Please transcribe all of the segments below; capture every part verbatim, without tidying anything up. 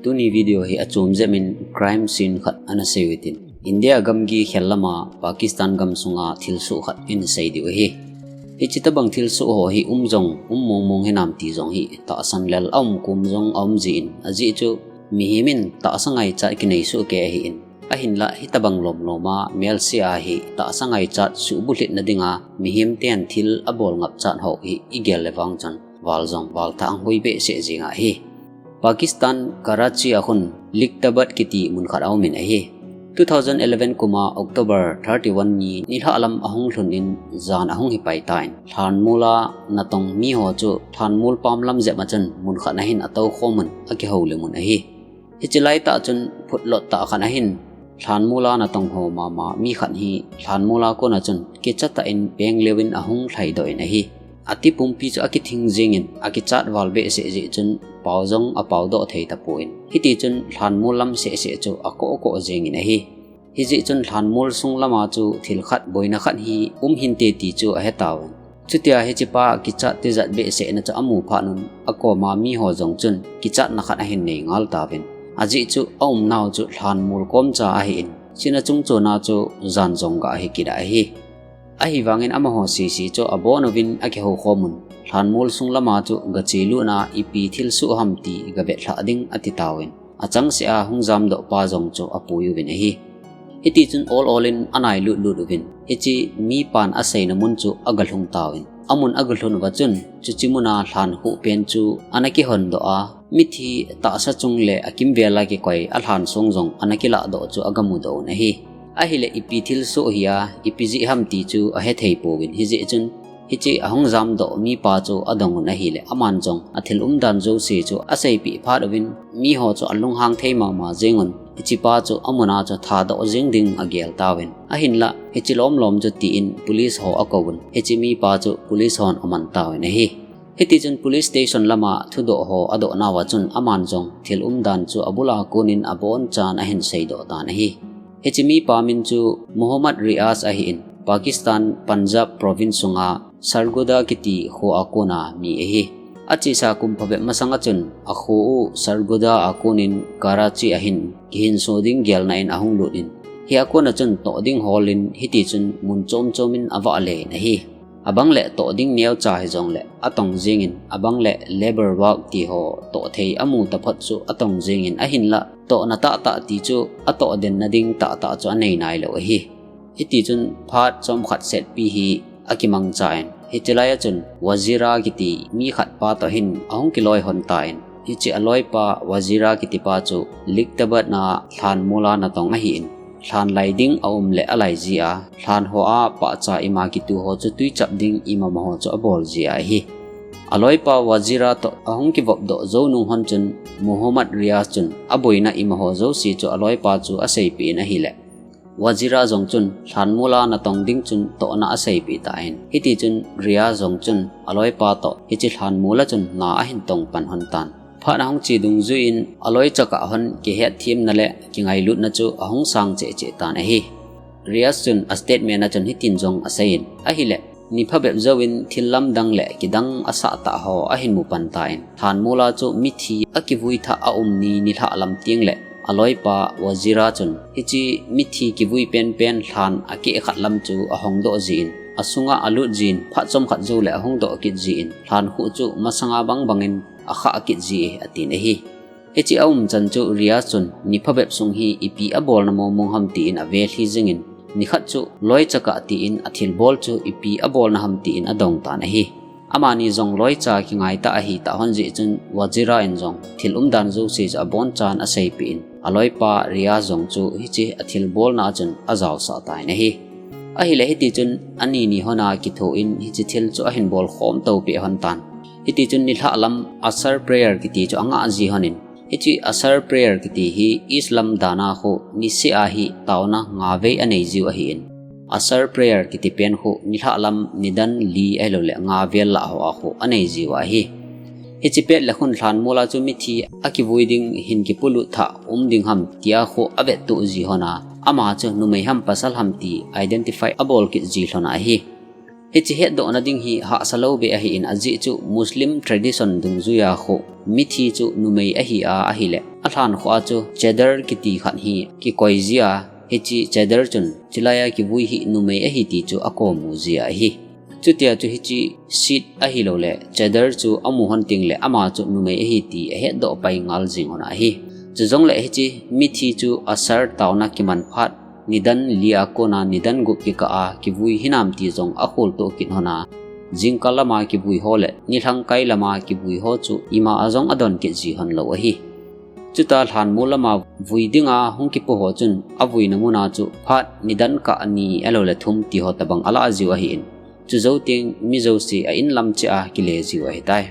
Tuni video hi achom jep in crime scene khat ana sei u hitin, India gamgi khel lama Pakistan gamsunga thilsoh khat in sei diu ahi. Hiche tabang thilsoh ho hi um jong um mong mong hinam ti jong hi tahsan lel a um kom jong a um jin, ajeh chu mihem in tahsa ngaichat kinei soh kei ahin, ahinlah hitabang lom loma melse a hi tahsa ngaichat suhbulhit na dinga mihem ten thil abol ngapchat ho hi igel le vang chun val jong val thah hoi behseh jing ahi. Pakistan, Karachi a khun Liaquatabad kiti mun khat a um in ahi. Two thousand eleven kuma October thirty-one ni nilhah lam ahung lhun in jan ahung hi pai tan, lhanmol a natong mi ho chu lhanmol pam lam jep a chun mun khat a hin atou khom un akihoulim un ahi. Hiche laitah chun phutlot tah khat a hin lhanmol a natong ho mama mi khat hi lhanmol a kona chun kicha tah in peng leo in ahung lhaidoh in ahi. Ati pumpi chu akithing jing in akichat val behseh jeh chun pao jong apao doh thei tapon, hiti chun lhanmol lam seh seh chu akoh koh jing in ahi. Hijeh chun lhanmol sung lama chu thil khat boina khat hi um hinte ti chu ahe tauvin. Chutia hichepa kichat tijat behseh na chu amu phat un akoma mi ho jong chun kichatna khat ahin nei ngal tauvin. Ajeh chu aumnau chu lhanmol komcha ahin, chuna chungchona chu jan jong ga ahi kit ahi. Ahivangin amaho sese chu abon uvin akihou khom un, lhanmol sung lama chu gache lut a ipi thilsoh ham ti gavet lhah ding ati tauvin. Achangseh a hung jamdoh pa jong chu apui uvin ahi. Hiti chun ol ol in anai lut lut uvin, hiche mipan aseina mun chu agalhung tauvin. Amun agalhun uva chun, chuche muna lhankhuh pen chu ana kihondoh a, mithi tahsa chung le akimvel a kikoi a lhansong jong ana kilahdoh chu agamudoh un ahi. Ahile ipi thilsoh hi a, ipi jeh ham ti chu ahethei pouvin, hijeh chun hiche ahung jamdoh mipa chu adong un ahile, aman jong athil umdan jouse chu aseipeh phat uvin, miho chu alunghang thei mama jeng un, hichepa chu amun a chu thadoh jeng ding agel tauvin. Ahinlah, hiche lom lom chu tin police ho akou un, hiche mipa chu police hon aman tauvin ahi. Hiti chun police station lama thudoh ho adoh nauva chun aman jong thil umdan chu abul a konin abonchan ahin seidoh tan ahi. Hiche mipa min chu Mohammad Riaz ahin, Pakistan Punjab province sunga Sargodha kiti kho a kona mi ahi. Achesa kum phabep masanga chun akho u Sargodha a konin Karachi a hin kihinso ding gelna in ahung lut in, hia kona chun toh ding holin hiti chun mun chom chom in avah le in ahi. Abang le toh ding neocha hijongle atong jingin, abang le labour work ti ho toh thei amu taphot chu atong jingin, ahinlah tohna tahtah ti chu atoh den nading tahtah chu anei nailou ahi. Hiti chun phat chomkhat setpi hi akimangchan, hiche lai a chun Wazira kiti mi khat pa toh hin ahung kiloi hon tan, hiche aloipa Wazira kitipa chu Liaquatabad a lhanmol a natong ahin, lhan lai ding aum le alai jia, lhan hoa pahcha ima kitu ho chu tuichap ding ima ma ho chu abol jia ahi. Aloipa Wazira toh ahung kivopdoh jou nung hon chun Mohammad Riaz chun aboina ima ho jouse chu aloipa chu aseipeh in ahile, Wazira jong chun lhanmol a natong ding chun tohna aseipeh tan, hiti chun Riaz jong chun aloipa toh hiche lhanmol a chun na ahin tong pan hon tan. Phat ahung che dungjuiyin aloi chakah hon kihetthemna le kingailutna chu ahung sang cheh cheh tan ahi. Riaz chun a statement a chun hitin jong aseiyin ahile, ni phabep jouvin thil lamdang le kidang asah tah ho ahin mu pan tan, lhanmol a chu mithi akivui thah aum ni nilhah lam teng le aloipa Wazira chun hiche mithi kivui penpen lhan akeh khat lam chu ahong doh jin, asunga alut jin, phat chomkhat jou le ahung doh kit jin, lhankhuh chu masanga bang bangin akhah kit ji e, atin ahi. Hiche aum chan chu Riaz chun ni phabep sung hi ipi abolna mong mong ham tin avelhi jingin, nikhat chu loi chakah tin athilbol chu ipi abolna ham tin adong tan ahi. Amani jong loicha kingai tah ahi tah hon jeh chun Wazira in jong thil umdan jouse chu abonchan aseipeh in, aloipa Riaz jong chu hiche athilbolna a chun ajaosah tan ahi. Ahile hiti chun ani ni hon a kithoin hiche thil chu ahin bol khom to peh hon tan. Hiti chun nilhah lam Asar prayer kiti chu angah ji hon in, hiche Asar prayer kiti hi Islam dan a khu niseh a hi taona nga vei anei jiu ahin, Asar prayer kiti pen khu nilhah lam nidan li ahilou le nga vel lah ho a khu anei jiu ahi. Hiche pet le khun lhanmol a chu mithi akivui ding hin kipolut thah um ding ham tia khu avettoh ji hon a, ama chu numei ham pasal ham ti identify abol kit ji lhon ahi. Hiche hetdohna ding hi hahsa lou beh ahin, ajeh chu Muslim tradition dungjuiya khu mithi chu numei ahi a, ahileh alhan khu a chu chadar kiti khat hi kikoi jia, hiche chadar chun chulaiya kivui hi numei ahi ti chu akomu jia ahi. Chutia chu hiche sheet ahilouleh chadar chu amu hon tengleh ama chu numei ahi ti ahetdoh pai ngal jing hon ahi. Chujongleh hiche mithi chu Asar taona kiman phat nidan lia kona nidan gup kikah a kivui hinam ti jong akholtoh kit hon a, jingkah lama kivui ho le nilhang kai lama kivui ho chu ima a jong adon kit ji hon lou ahi. Chuta lhanmol lama vui dinga hung kipo ho chun avuina muna chu phat nidan kah ni ahilouleh thum ti ho tabang alah jiu ahin, chujou teng mi jouse a inlam cheh a kile jiu ahitai.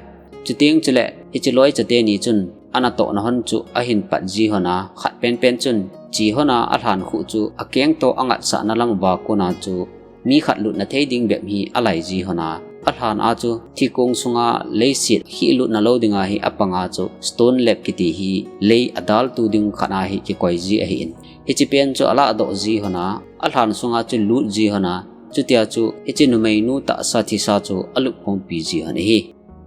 Chuteng chuleh hiche loicha teni chun anatohna hon chu ahin pat ji hon a, khat penpen chun che hon a alhan khu chu akeng toh angatsahna lam uva kona chu mi khat lutna thei ding bep hi alai ji hon a, alhan a chu thikong sunga leiset hi lutna lou dinga hi apanga chu stone slab kiti hi lei adaltu ding khat a hi kikoi ji ahin. Hiche pen chu alahdoh ji hon a, alhan sunga chu lut ji hon a, chutia chu hiche numeinu tahsa thisa chu alupkhompi ji hon ahi.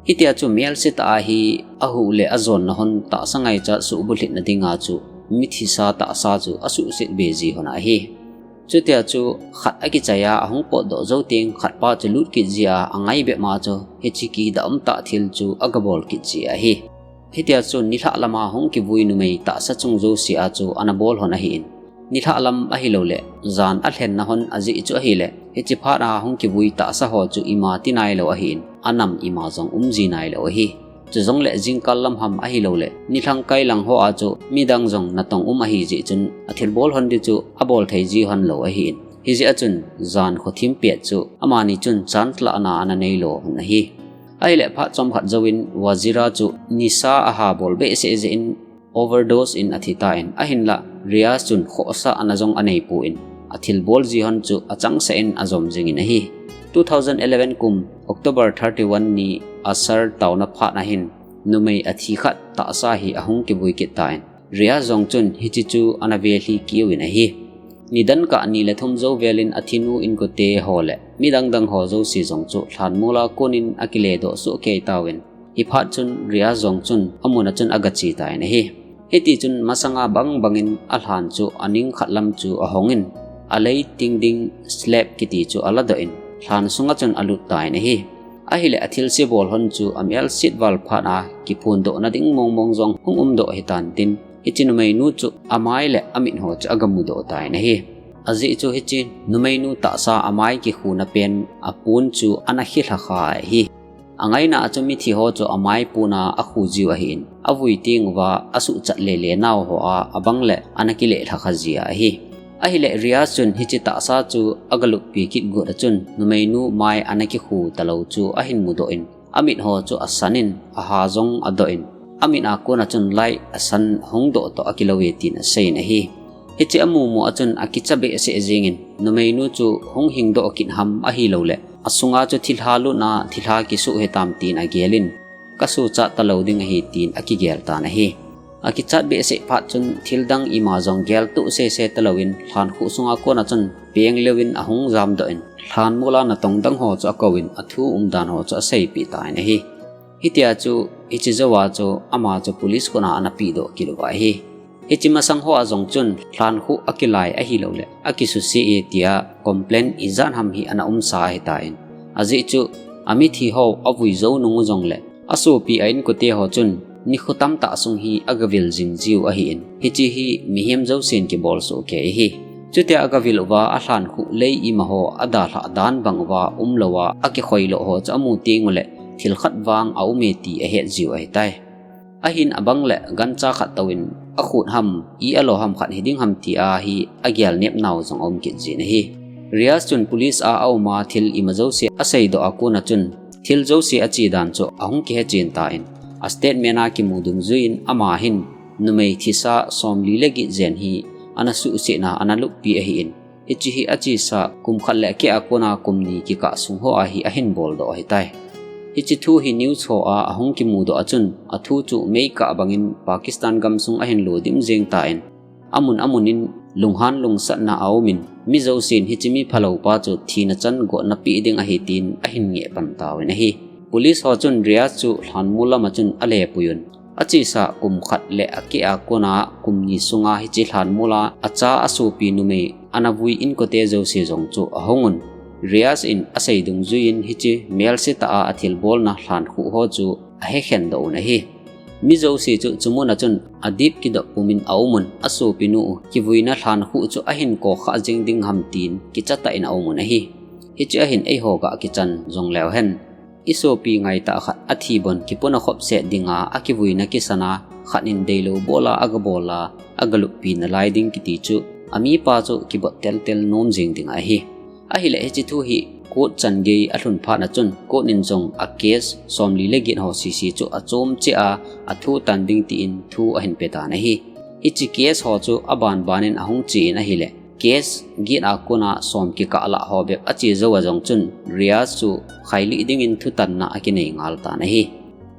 Hitia chu melse tah a hi ahuh le ajonna hon tahsa ngaichat suhbulhitna dinga chu mithisa tahsa chu asuhset be ji hon ahi. Chutia chu khat akichai a ahung potdoh jou teng khatpa chu lut kit jia angai bep ma chu hiche kidam tah thil chu agabol kit ji ahi. Hitia chu nilhah lama hung kivui numei tahsa chung jouse a chu anabol hon ahin. Nilhah lam ahilouleh jan alhenna hon ajeh chu ahileh hiche phat a hung kivui tahsa ho chu ima ti nailou ahin, anam ima jong um ji nailou ahi. Chujongleh jingkah lam ham ahilouleh nilhang kai lang ho a chu midang jong natong um ahi jeh chun athilbol hon ding chu abol thei ji hon lou ahin. Hijeh a chun jan khothim pet chu amani chun chance lahna ana neilo hon ahi. Ahileh phat chomkhat jouvin Wazira chu nisa aha bol behseh jeh in overdose in athi tan, ahinlah Riaz chun khohsahna jong aneipon athilbol ji hon chu achangseh in ajom jingin ahi. Two thousand eleven kum October thirty-one ni Asar taona phat ahin numei athi khat tahsa hi ahung kivui kit tan, Riaz jong chun hiche chu ana velhi kit uvin ahi. Nidan kah ni le thum jou velin athinu inkote ho le midang dang ho jouse jong chu lhanmol a konin akiledoh soh kei tauvin, hiphat chun Riaz jong chun amun a chun agache tan ahi. Hitichun masanga bang bangin alhan chu aning khat lam chu ahongin, alei ting ding slab kiti chu aladoh in, lhan sunga chun alut tan ahi. Ahileh athilse bol hon chu amelse val phat a kiphondohna ding mongmong jong hung umdoh hitan tin, hiche numeinu chu amai le amit ho chu agamudoh tan ahi. Ajeh chu hiche numeinu tahsa amai kikhuna pen apon chu ana khilha kha ahi. Angaina a chu mithi ho chu amai pon a akhu jiu ahin, avui teng uva asuhchat lele nau ho a abang le ana kilelha kha jia ahi. Ahileh Riaz chun hiche tahsa chu agaluppi kit got a chun numeinu mai ana kikhu talou chu ahin mudoh in, amit ho chu asan in, aha jong adoh in, amit a kona chun light asan hungdoh toh akilou e tin aseiyin ahi. Hiche amumu a chun akicha behseh jingin, numeinu chu hung hingdoh kit ham ahilouleh asunga chu thilha lutna thilha kisuh hitam tin agelin, kasochat talou ding ahi tin akigel tan ahi. Akichat behseh phat chun thildang ima jong geltoh sese talouvin lhankhuh sunga kona chun peng leuvin ahung jamdoh in, lhanmol a natong dang ho chu akouvin athu umdan ho chu aseipeh tan ahi. Hitia chu hiche jouva chu ama chu police khut a ana pehdoh kit uva ahi. Hiche masang hoa jong chun lhankhuh akilai ahilouleh akisuse e tia complaint ijat ham hi ana umsa ahitan, ajeh chu amithi ho avui jou nung u jongleh asopi a inkote ho chun nikho tamtah sung hi agavil jing jiu ahin, hiche hi mihem jousen kibol soh kei ahi. Chutia agavil uva alhankhuh lei ima ho adalhah dan bang uva umlouva akikhoiloh ho chu amu tenguleh thilkhat vang aume ti ahet jiu ahitai. Ahin abang le gancha khat touvin akhut ham, i alo ham khat hiding ham tia hi agelnep nau jong aum kit jin ahi. Riaz chun police a auma thil ima jouse aseidoh a kona chun thil jouse ache dan chu ahung kihechen tan, a statement a kimu dungjuiyin ama hin numei thisa somli le get jen hi ana suhsetna ana luppi ahin, hiche hi achesa kum khat le akeh a kona kum ni kikah sung hoa hi ahin boldoh ahitai. Hiche thu hi news hoa ahung kimudoh a chun athu chu meikah bangin Pakistan gamsung ahin lodim jeng tan, amun amun in lunghan lungsatna aumin, Mi jousen hiche mi phalou pa chu thina chan gotna pe ding ahi tin ahin ngeh pan tauvin ahi. Police ho chun Riaz chu lhanmol lama chun alepui un. Achesa kum khat le akeh a kona kum ni sunga hiche lhanmol a acha asopi numei ana vui inkote jouse jong chu ahung un. Riaz in asei dungjuiyin hiche melse tah a athilbolna lhankhuh ho chu ahekhen doh un ahi. Mi jouse chu chumun a chun adip kidoh pumin aum un, asopinu kivuina lhankhuh chu ahin kokha jing ding ham tin kicha tah in aum un ahi. Hiche ahin eiho ga kichan jong leu hen. Isopi ngaitah khat athi bon kipuna khop set dinga akivuina kisana khat in deilou bola aga bola aga luppi nalai ding kiti chu amipa chu kibot teltel nom jing ding ahi. Ahileh hiche thu hi court chan gei alhun phat a chun court in jong a case somli le get ho sese chu achom cheh a athu tan ding tin thu ahin pe tan ahi. Hiche case ho chu aban ban in ahung che in ahileh case get a kona som kikah lah ho bep ache jou a jong chun Riaz chu khailih dingin thutanna akinei ngal tan ahi.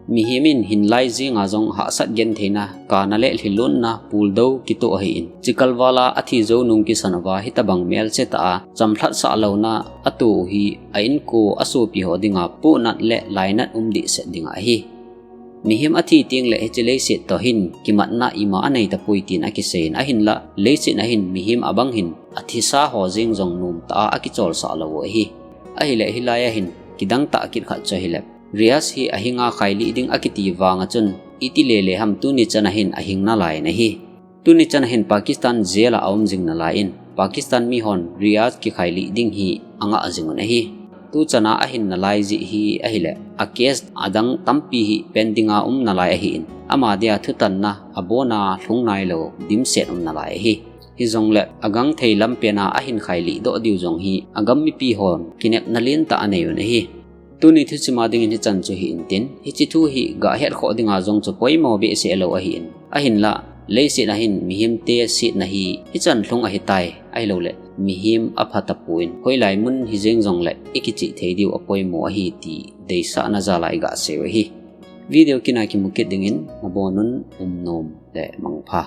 Mihem in hinlai jenga jong hahsat gentheina, kana le lhilunna puldou kitoh ahin, chikalval a athi jou nung kisan uva hitabang melse tah a chamlhat sah louna atoh u hi a inko asopi ho dinga pohnat le lainat um dehset ding ahi. Mihem athi teng le hiche leiset toh hin kimatna ima anei tapoi tin akisei in ahinlah leiset a hin mihem abang hin athisa ho jeng jong nom tah a akicholsah lou u ahi. Ahileh hilai a hin kidang tah kit khat chu ahileh Riaz hi ahinga khailih ding akiti vang a chun iti lele ham tuni chan a hin ahing nalai in ahi. Tuni chan a hin Pakistan jail a aum jing nalai in Pakistan mihon Riaz kikhailih ding hi angah jing un ahi. Tuchan a ahin nalai jeh hi ahileh a case adang tampi hi pending a um nalai ahin ama dia thutanna abona lhung nailou dimset um nalai ahi. Hijongleh agangthei lampen a ahin khailih doh diu jong hi agam mipi hon kinepna lentah anei un ahi. Tuni thusim a dingin hichan chu hi intin, hiche thu hi gah hetkhoh dinga jong chu poimo behseh lou ahin. Ahinlah, leiset a hin mihemte setna hi hichan lhung ahitai, ahilouleh mihem apha tapon, hoilai mun hijeng jongleh ikichih thei diu apoimo ahi ti deisahna jal a igah sei u ahi. Video kit a kimu kit dingin nabonun umnom le mangpha.